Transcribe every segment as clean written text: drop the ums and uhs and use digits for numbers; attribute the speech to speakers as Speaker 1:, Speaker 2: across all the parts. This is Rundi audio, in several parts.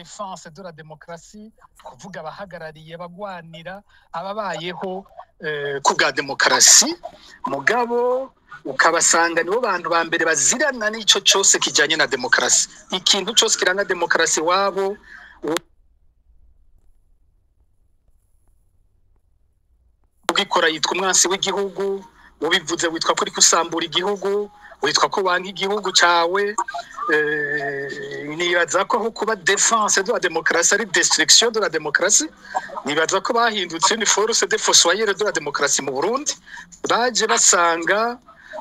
Speaker 1: défense de la démocratie, kuvuga abahagarariye, abagwanira, ababayeho ku bwa demokarasi, mugabo ukabasanga nibo bantu ba mbere bazirana n'ico cose kijanye na demokarasi. Ikintu cose kiranga demokarasi wabo ugikora yitwa umwansi w'igihugu, ubivuze witwa ko uri kusambura igihugu, witwa ko wanka igihugu cawe. Nibaza ko aho kuba défense de la démocratie ari destruction de la démocratie. Nibaza ko bahindutse une force de fossoyeur de la démocratie mu Burundi. Baje basanga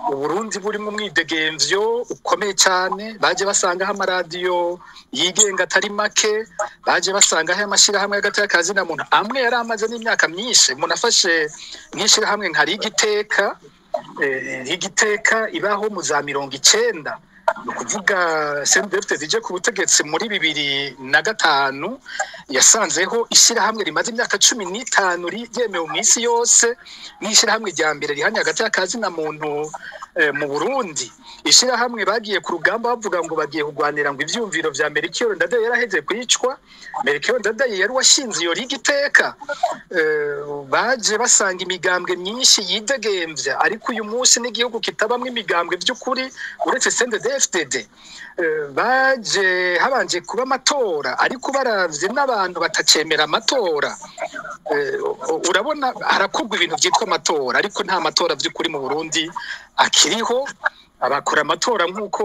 Speaker 1: Uburundi burimo umwidegemvyo ukomeye cyane, baje basangaho amaradiyo yigenga atari make, baje basangaho amashyirahamwe y'agateka ka zina muntu amwe yari amaze n'imyaka myinshi. Umuntu afashe nk'ishyirahamwe nka Rigiteka, Rigiteka ibaho mu za 90, ni ukuvuga CNDD-FDD ije ku butegetsi muri 2005, yasanzeho ishyirahamwe rimaze imyaka 15 ryemewe mu isi yose nk'ishyirahamwe rya mbere rihanye hagati y'akazina muntu mu Burundi. Ishyirahamwe bagiye ku rugamba bavuga ngo bagiye kurwanira ngo ivyumviro vya Melchior Ndadaye yaraheze kwicwa. Melchior Ndadaye yari washinze iyo Rigiteka. Baje basanga imigambwe myinshi yidegemvya, ariko uyu munsi n'igihugu kitabamwo imigambwe by'ukuri uretse CNDD-FDD. Baje habanje kuba amatora, ariko baravye n'abantu batacemera amatora. Urabona harakorwa ibintu vyitwa amatora, ariko nta matora vy'ukuri mu Burundi akiriho. Abakora amatora nk'uko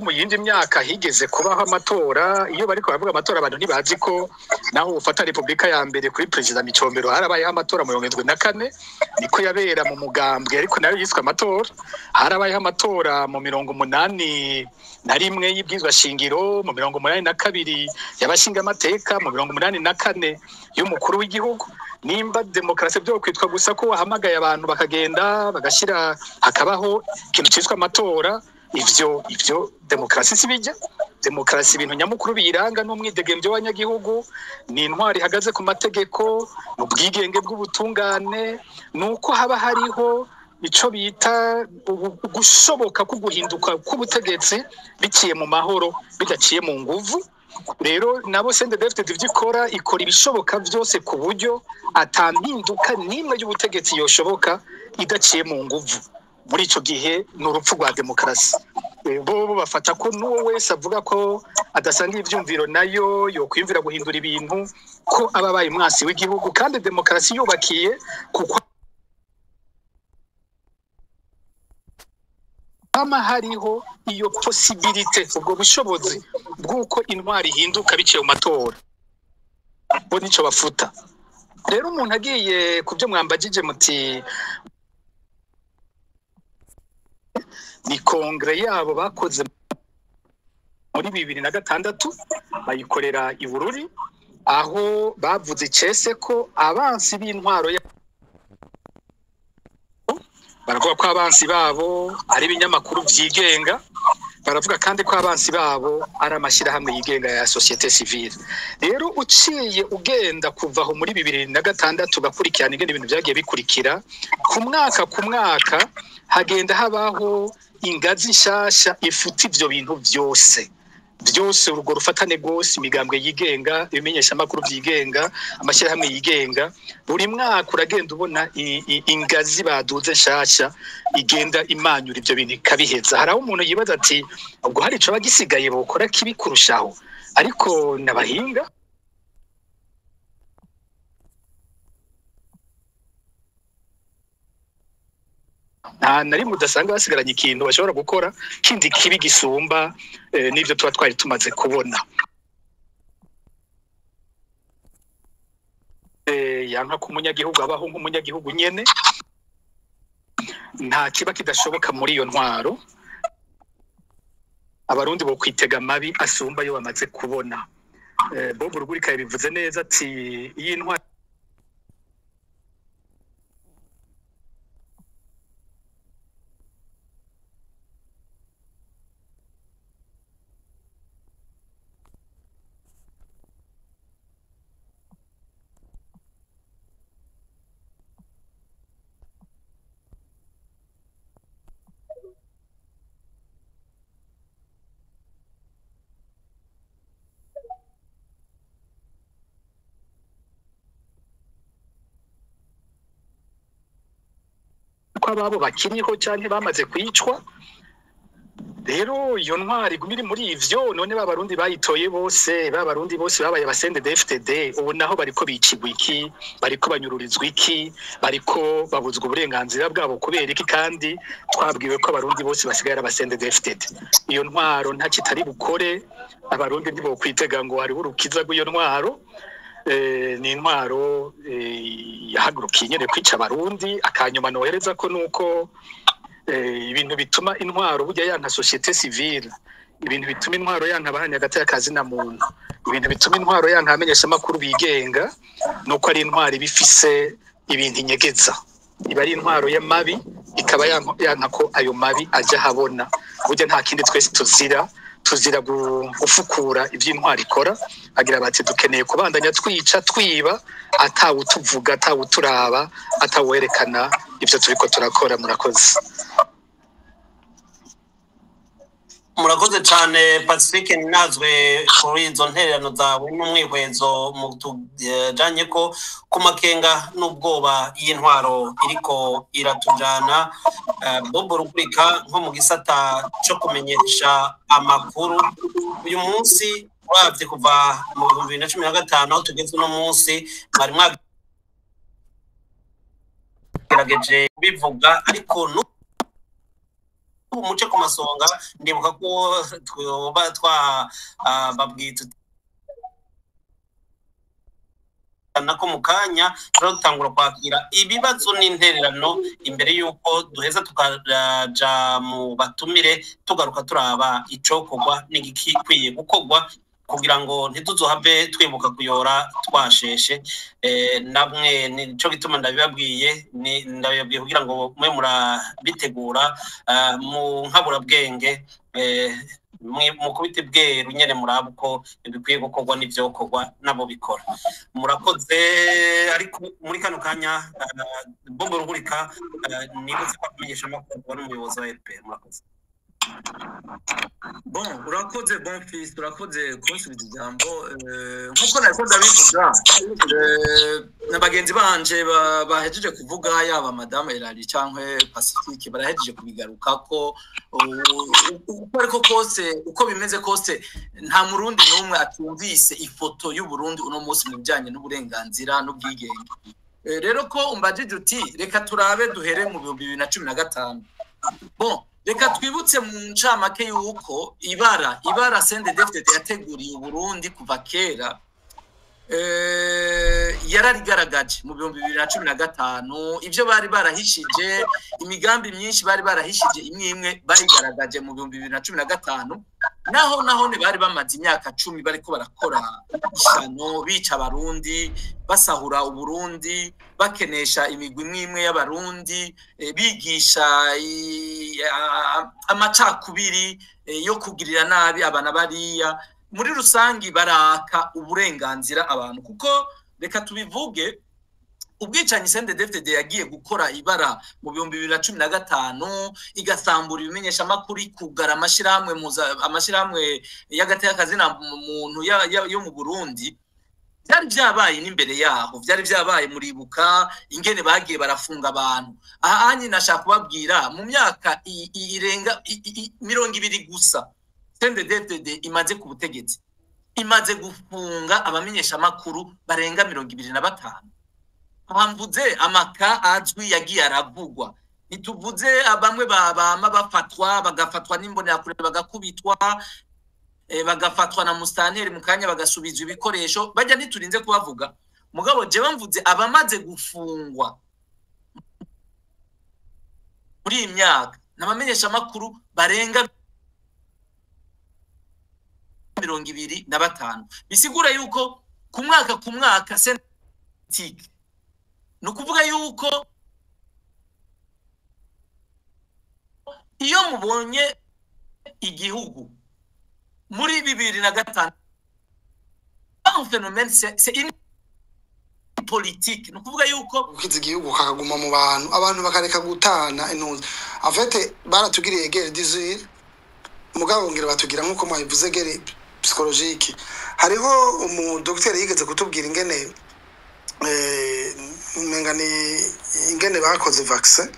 Speaker 1: mu yindi myaka higeze kubaho amatora. Iyo bariko baravuga amatora abantu ntibazi ko naho ufata Republika ya mbere kuri Perezida Micombero harabayeho amatora mu 74, niko yabera mu mugambwe, ariko nayo yiswe amatora. Harabayeho amatora mu 81 y'ibwirizwa shingiro, mu 82 y'abashinga amateka, mu 84 y'umukuru w'igihugu. Nimba demokarasi byo kwitwa gusa ko wahamagaye abantu bakagenda bagashira hakabaho ikintu cyitwa amatora, ivyo demokarasi si bijya. Demokarasi ibintu nyamukuru biyiranga n'umwidegemvyo w'abanyagihugu, ni intwari ihagaze ku mategeko, ni ubwigenge bw'ubutungane, ni uko haba hariho ico bita gushoboka ko guhinduka k'ubutegetsi biciye mu mahoro, bidaciye mu nguvu. Rero nabo CNDD-FDD ivyo ikora, ikora ibishoboka vyose ku buryo ata mpinduka n'imwe y'ubutegetsi yoshoboka idaciye mu nguvu. Muri ico gihe ni urupfu rwa demokarasi. Bo bafata ko n'uwo wese avuga ko adasanga ivyumviro nayo yokwiyumvira guhindura ibintu, ko aba abaye umwansi w'igihugu. Kandi demokarasi yubakiye kuko hama hariho iyo possibilité, ubwo bushobozi bw'uko intwari ihinduka biciye mu matora, bo nico bafuta. Rero umuntu agiye ku byo mwambagije muti ni kongre yabo bakoze muri 2006, bayikorera i Bururi, aho bavuze icese ko abansi b'intwaro yabo, baravuga ko abansi babo ari ibinyamakuru vyigenga, baravuga kandi ko abansi babo ari amashyirahamwe yigenga ya société civile. Rero uciye ugenda kuva aho muri 2006 ugakurikirana ingene ibintu vyagiye bikurikira, ku mwaka ku mwaka hagenda habaho ingazi nshasha ifuta ivyo bintu vyose byose, urwo rufatane rwose, imigambwe yigenga, ibimenyeshamakuru vyigenga, amashyirahamwe yigenga. Buri mwaka uragenda ubona ingazi baduze nshasha igenda imanyura ivyo bintu ikabiheza. Hari aho umuntu yibaza ati ubwo hari ico bagisigaye bokora kibi kurushaho, ariko n'abahinga nta na rimwe udasanga basigaranye ikintu bashobora gukora kindi kibi gisumba n'ivyo tuba twari tumaze kubona. Yanka ko umunyagihugu abaho nk'umunyagihugu nyene, nta kiba kidashoboka muri iyo ntwaro. Abarundi bo kwitega amabi asumba yo bamaze kubona. Bob Rugurika yabivuze neza ati iyi ntwaro ko ababo bakiriho canke bamaze kwicwa. Rero iyo ntwari iguma iri muri ivyo. None ba Barundi bayitoye bose, ba Barundi bose babaye aba CNDD-FDD, ubu naho bariko bicigwa iki? Bariko banyururizwa iki? Bariko babuzwa uburenganzira bwabo kubera iki, kandi twabwiwe ko Abarundi bose basigaye ari aba CNDD-FDD? Iyo ntwaro nta kitari bukore. Abarundi ntibokwitega ngo hariho urukiza rw'iyo ntwaro. Ni intwaro yahagurukiye nyene kwica Abarundi. Akanyuma nohereza ko nuko ibintu bituma intwaro burya yanka société civile, ibintu bituma intwaro yanka abahanya hagati y'akazi na muntu, ibintu bituma intwaro yanka abamenyesha amakuru bigenga, nuko ari intwaro iba ifise ibintu inyegeza, iba ari intwaro y'amabi, ikaba yanka ko ayo mabi aja ahabona. Burya nta kindi twese tuzira, tuzira gufukura ivy'intwaro ikora. Agira bati: "Dukeneye kubandanya twica, twiba, atawutuvuga, atawuturaba, atawerekana ivyo turiko turakora." Murakoze.
Speaker 2: Murakoze cyane, Pacifique Nazwe, kuri izo ntererano zawe n'umwihwezo mu tujanye ko ku makenga n'ubwoba y'intwaro iriko iratujana. Bobo Rugurika, nko mu gisata cyo kumenyesha amakuru, uyu munsi uravye kuva mu 2015 aho tugeze uno munsi, mwari mwagerageje kubivuga, ariko n'ubu muce ku masonga. Ndibuka ko twoba twababwiye nako mu kanya rero dutangura kwakira ibibazo n'intererano imbere y'uko duheza tukaja mu batumire, tugaruka turaba icokorwa n'igikwiye gukorwa kugira ngo ntituzohave twibuka kuyora twasheshe. Namwe nico gituma ndabibabwiye, ni ndabibabwiye kugira ngo mwe murabitegura mu nkaburabwenge, mukubite bweru nyene, murabe uko bikwiye gukorwa n'ivyokorwa nabo bikora. Murakoze. Ariko muri kano kanya, Bobo Rugurika, nibutse ko amenyesha amakuru n'umuyobozi wa RPR. Murakoze.
Speaker 3: Bon, urakoze Bonfils, urakoze kunsubiza ijambo. Nkuko nariko ndabivuga, na bagenzi banje bahejeje kuvuga, yaba Madame Elali canke Pacifique, barahejeje kubigarukako. Uko ariko kose, uko bimeze kose, nta Murundi n'umwe atumvise ifoto y'Uburundi uno munsi mu bijanye n'uburenganzira n'ubwigenge. Rero ko umbajije uti reka turabe duhere mu 2015, bon, reka twibutse mu ncamake yuko ibara CNDD-FDD yateguriye Uburundi kuva kera yararigaragaje mu 2015. Ibyo bari barahishije, imigambi myinshi bari barahishije, imwe imwe bayigaragaje mu 2015. Naho bari bamaze imyaka 10 bariko barakora ishano, bica Abarundi, basahura Uburundi, bakenesha imigwi imwe imwe y'Abarundi, bigisha amacakubiri yo kugirira nabi abana bariya. Muri rusangi baraka uburenganzira abantu, kuko reka tubivuge, ubwicanyi CNDD-FDD yagiye gukora ibara mu 2015, igasambura ibimenyeshamakuru, ikugara amashirahamwe, amashirahamwe y'agateka muntu yo mu Burundi, byari byabaye n'imbere yaho, byari byabaye. Muribuka ingene bagiye barafunga abantu. Aha nashaka kubabwira, mu myaka irenga 20 gusa CNDD-FDD imaze ku butegetsi, imaze gufunga abamenyeshamakuru barenga 25. Mvuze amaka azwi yagiye aravugwa, ntituvuze bamwe bama bafatwa, bagafatwa n'imbonerakure, bagakubitwa, bagafatwa na musitanteri, mu kanya bagasubizwa ibikoresho. Bajya ntiturinze kubavuga. Mugabo jewe mvuze abamaze gufungwa muri iyi myaka n'abamenyeshamakuru barenga 25. Bisigura yuko ku mwaka ku mwaka sentike, ni ukuvuga yuko iyo mubonye igihugu muri 2005, un phénomène, c'est une politique, ni ukuvuga yuko
Speaker 4: gukiza igihugu kakaguma mu bantu, abantu bakareka gutana intuzi. En fait baratugiriye guerre d'usure, mugabo ngira batugira nkuko mwabivuze, guerre psychologique. Hariho umudokiteri yigeze kutubwira ingene, umenga ni ingene bakoze vaccin.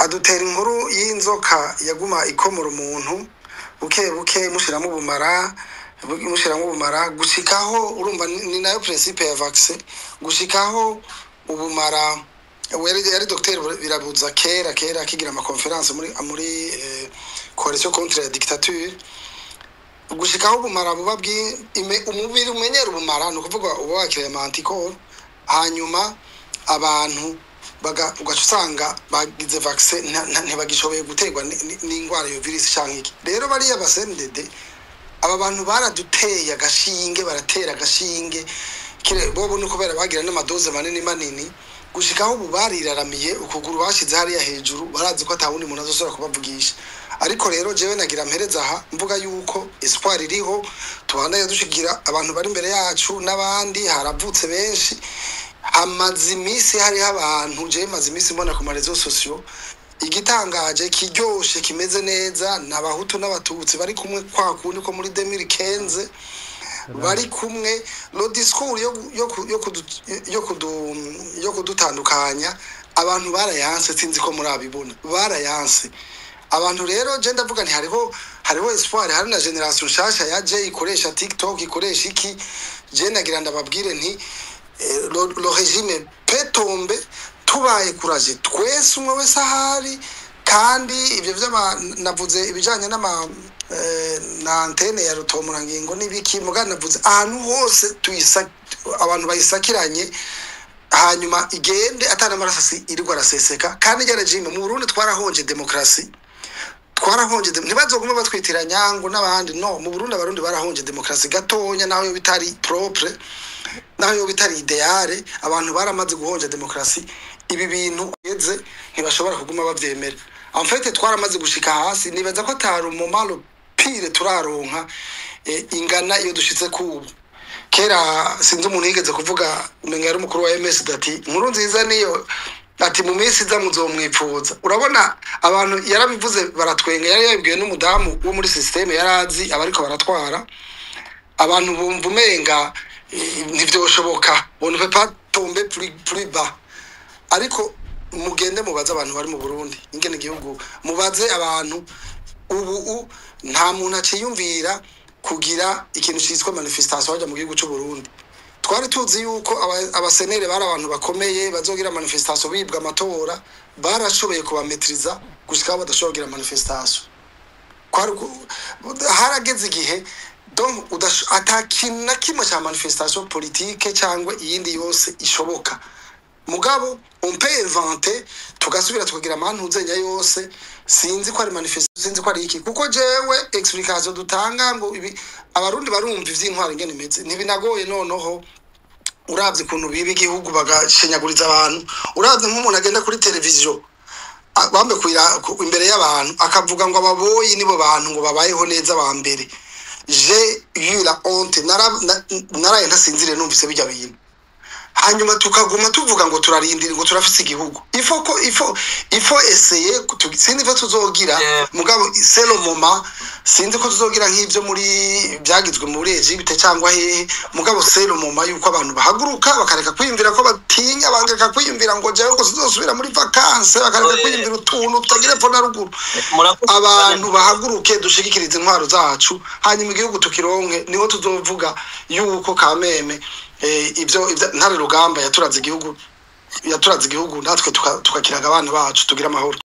Speaker 4: Adutera inkuru y'inzoka yaguma ikomora umuntu buke buke, mushiramo ubumara, mushiramo ubumara gushikaho, urumva ni nayo principe ya vaccin, gushikaho ubumara. We yari docteur Birabuza kera kera, akigira ama conférence muri coalition contre la dictature, gushikaho ubumara buba umubiri umenyera ubumara, ni ukuvuga uba wakiriye ama anticorps, hanyuma abantu ugaca usanga bagize vaccin ntibagishoboye guterwa n'ingwara, iyo virus canke iki. Rero bariya ba CNDD, aba bantu baraduteye agashinge, baratera agashinge kire bobo, ni kubera bagira n'ama doses manini manini, gushikaho ubu bariraramiye, ukuguru bashize hariya hejuru, barazi ko atawundi muntu azosubira kubavugisha. Ariko rero jewe nagira mpereza aha mvuga yuko espoir iriho, tubandanye dushigira abantu bari imbere yacu n'abandi haravutse benshi. Hamaze iminsi hariho abantu, jewe maze iminsi mbona ku ma réseaux sociaux, igitangaje kiryoshe kimeze neza, ni Abahutu n'Abatutsi bari kumwe, kwa kundi ko muri 2015 bari kumwe. Le discours yo kudutandukanya abantu barayanse, sinzi ko murabibona, barayanse abantu. Rero je ndavuga nti hariho espoir, hari na génération nshasha yaje ikoresha TikTok, ikoresha iki. Je nagira ndababwire nti le régime peut tomber tubaye courage twese, umwe wese ahari. Kandi ibyo vy'ama navuze ibijanye n'ama na antenne ya rutomurangingo n'ibiki, muga navuze ahantu hose tuyisa, abantu bayisakiranye, hanyuma igende atana amarasasi iriko araseseka. Kandi irya régime, mu Burundi twarahonje démocratie, twarahonje ntibazoguma batwitiranya ngo n'abandi. No mu Burundi Abarundi barahonje démocratie gatonya, naho yo bitari propre, naho yo bitari idéale, abantu baramaze guhonja démocratie. Ibi bintu eze ntibashobora kuguma bavyemera. En fait twaramaze gushika hasi, nibaza ko atari umumaro pire turaronka ingana iyo dushitse kubu. Kera sinzi umuntu yigeze kuvuga, umenga yari umukuru wa MS, ati inkuru nziza niyo, ati mu minsi iza muzomwipfuza. Urabona abantu yarabivuze baratwenga, yari yabibwiwe n'umudamu wo muri système, yarazi abariko baratwara. Abantu bumva umenga ntivyoshoboka, on ne peut pas tomber plus bas. Ariko mugende mubaze abantu bari mu Burundi ingene igihugu, mubaze abantu ubu nta muntu aciyumvira kugira ikintu cyitwa manifestation hajya mu gihugu cy'u Burundi. Twari tuzi yuko abasenere bari abantu bakomeye bazogira manifestation bibwa amatora, barashoboye kubametriza gushika aho badashobora kugira manifestation. Harageze igihe donc ata kintu na kimwe cya manifestation politique cyangwa iyindi yose ishoboka. Mugabo on peut inventer, tugasubira tukagira amantuzenya yose, sinzi ko ari manifestation, sinzi ko ari iki, kuko jewe explication dutanga ngo ibi Abarundi barumva ivy'intwaro ingene imeze, ntibinagoye. Noneho uravye ukuntu biba igihugu, bagashinyaguriza abantu, uravye nk'umuntu agenda kuri televiziyo bambe imbere y'abantu akavuga ngo ababoyi nibo bantu ngo babayeho neza ba mbere, j'ai eu la honte, naraye ntasinzire numvise bijya bintu. Hanyuma tukaguma tuvuga ngo turarindira, ngo turafise igihugu. Il faut essayer, sinzi ko tuzogira. Mugabo c'est le moment, sinzi ko tuzogira nk'ivyo muri byagizwe muri Egypte cyangwa hehe, mugabo c'est le moment yuko abantu bahaguruka, bakareka kwiyumvira ko batinya, bakareka kwiyumvira ngo jewe ngo sinzosubira muri vacances, bakareka kwiyumvira utuntu tutagira epfo na ruguru.
Speaker 2: Murakoze.
Speaker 4: Abantu bahaguruke, dushigikirize intwaro zacu, hanyuma igihugu tukironke, niho tuzovuga yuko kameme ibyo Ntare Rugamba yaturaze igihugu, yaturaze igihugu, natwe tukakiraga abana bacu, tugira amahoro.